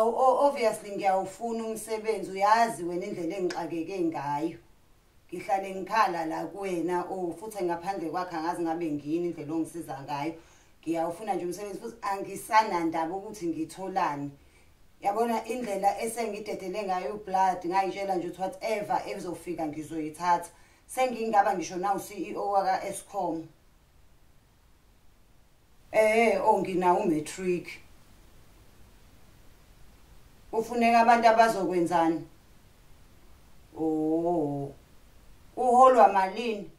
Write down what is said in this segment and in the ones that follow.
Awu, obviously ngiyawufuna umsebenzi, uyazi wena indlela engixakeke ngayo. Ngihlale ngikhala la kuwena, oh futhi ngaphandle kwakhe angazi ngabe ngiyini indlela ongisiza ngayo. Ngiyawufuna nje umsebenzi futhi angisanandaba ukuthi ngitholani. Yabona indlela esengidedele ngayo ublood, ngayitshela nje ukuthi whatever ezofika ngizoyithatha. Sengingaba ngisho nawu CEO waka Eskom. Oh nginawo umatric. Ufuneka abantu abazokwenzani? Oh. Uholwa malini?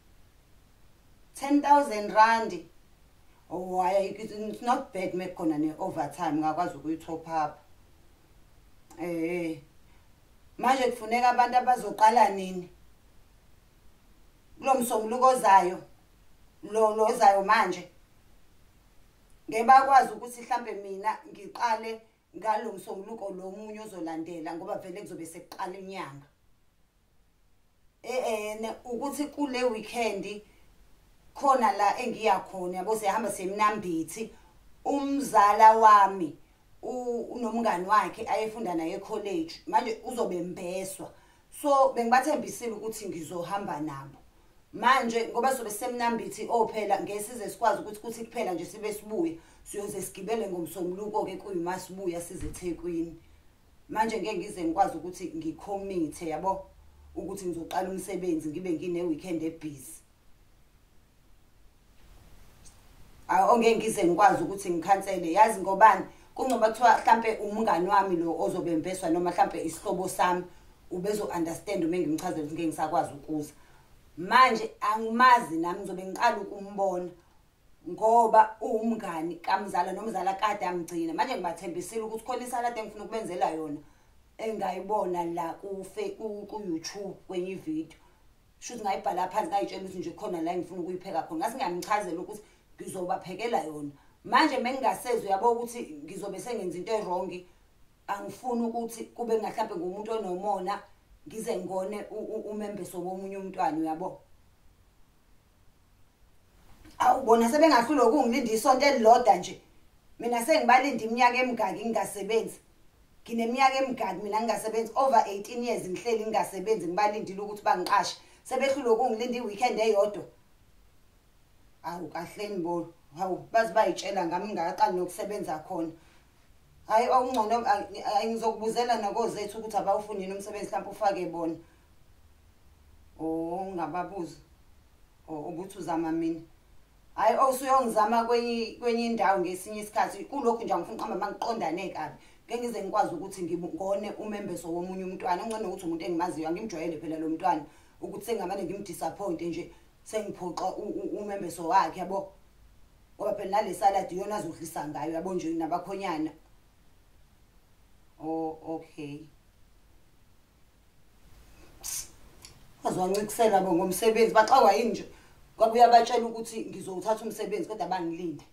10,000 rand. Oh, it's not bad mekukhona ne-overtime ngakwazi ukuyi-top up. Manje kufuneka abantu abazoqala nini? Kulo msombuluko ozayo. Lo ozayo manje. Ngeke bakwazi ukuthi mhlambe mina ngiqale ngalo msombuluko lo munye ozolandela ngoba vele kuzobe sekuqala inyanga. Ukuthi kule weekend khona la engiya khona yabo, siyahamba semnambithi. Umzala wami unomngani wakhe ayefunda naye ecollege, manje uzobe mbeswa, so bengibathembisile ukuthi ngizohamba nabo. Manje ngoba sobe semnambithi ophela ngesize sikwazi ukuthi kuthi kuphela nje sibe sibuye, siyoze sigibele ngomsombuluko ke kuyima sibuya size eThekwini. Manje ngeke ngize ngikwazi ukuthi ngikhomithe yabo ukuthi ngizoqala umsebenzi ngibe ngine weekend ebusy. Awongeke ngize ngikwazi ukuthi ngikhansele, yazi ngobani? Kungoba kuthiwa mhlambe umngani wami lo ozobe mbeswa noma mhlambe isihlobo sami ubezo understand uma ngimchazela ukuthi ngeke ngisakwazi ukuza. Manje angimazi nami, ngizobe ngiqala ukumbona ngoba uwumngani kamzala nomzala kade amgcina. Manje ngibathembisile ukuthi khona isalad engifuna ukubenzela yona engayibona la ku YouTube kwenye ivideo. Shuthi ngayibhala phansi ngayitshela ukuthi nje khona la engifuna ukuyipheka khona. Ngase ngiyamchazela ukuthi ngizobaphekela yona. Manje mengingasezwe yabo ukuthi ngizobe sengenza into ewrong, angifuni ukuthi kube ngahlambe ngumuntu onomona ngize ngone umembeso womunye umntwana uyabo. Awubona sebengahlulwa ukungilinda isonto elilodwa nje. Mina sengibalinda iminyaka emingaki ngingasebenzi. Ngineminyaka emingaki mina ngingasebenzi, over 18 years ngihleli ngingasebenzi ngibalindile ukuthi bangiqashe. Sebehlulwa ukungilinda iweekend eyodwa. Awu kahleni bo, hawu bazi bayitshela ngami ngingaqali nokusebenza khona. Hayi okungcono ngizokubuzela nakozethu ukuthi abawufuni yini umsebenzi mhlawumbe ufake bona. Oh ngababuza. Oh ukuthi uzama mina. Hayi osuyongizama kwenye indawo ngesinye isikhathi. Kulokhu nje angifuni uqamba mangiqondane kabi. Ngeke ngize ngikwazi ukuthi ngibone umembeso womunye umntwana. Ngcono ukuthi umuntu engimaziyo angimjwayele phela lo mntwana ukuthi sengamane ngimdisappoint nje sengiphoxa umembeso wakhe yabo. Ngoba phela nale salad iyona azodlisa ngayo yabo nje nabakhonyana. Oh okay. Azwancikisela bo ngomsebenzi baxakwa yini nje. Ngoba uyabatshela ukuthi ngizowuthatha umsebenzi kodwa bangilinde.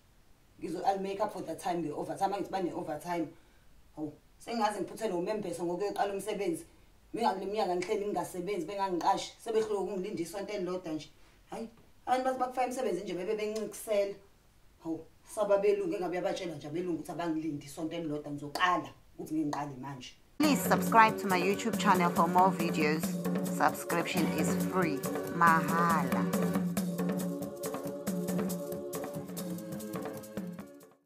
I'll make up for the time nge overtime, angithi bane overtime. Hawu sengaze ngiphuthele umembeso ngokuyoqala umsebenzi. Mina kule minyaka ngihleli ngingasebenzi bengangiqashi, sebehlulwa ukungilinda isonto elilodwa nje. Hayi abantu bathi bakufaka umsebenzi nje bebe bencikisela. Hawu saba belungu engabe uyabatshela nje abelungu ukuthi abangilindi isonto elilodwa ngizoqala ukuthi ngiqale manje. Please subscribe to my YouTube channel for more videos. Subscription is free. Mahala.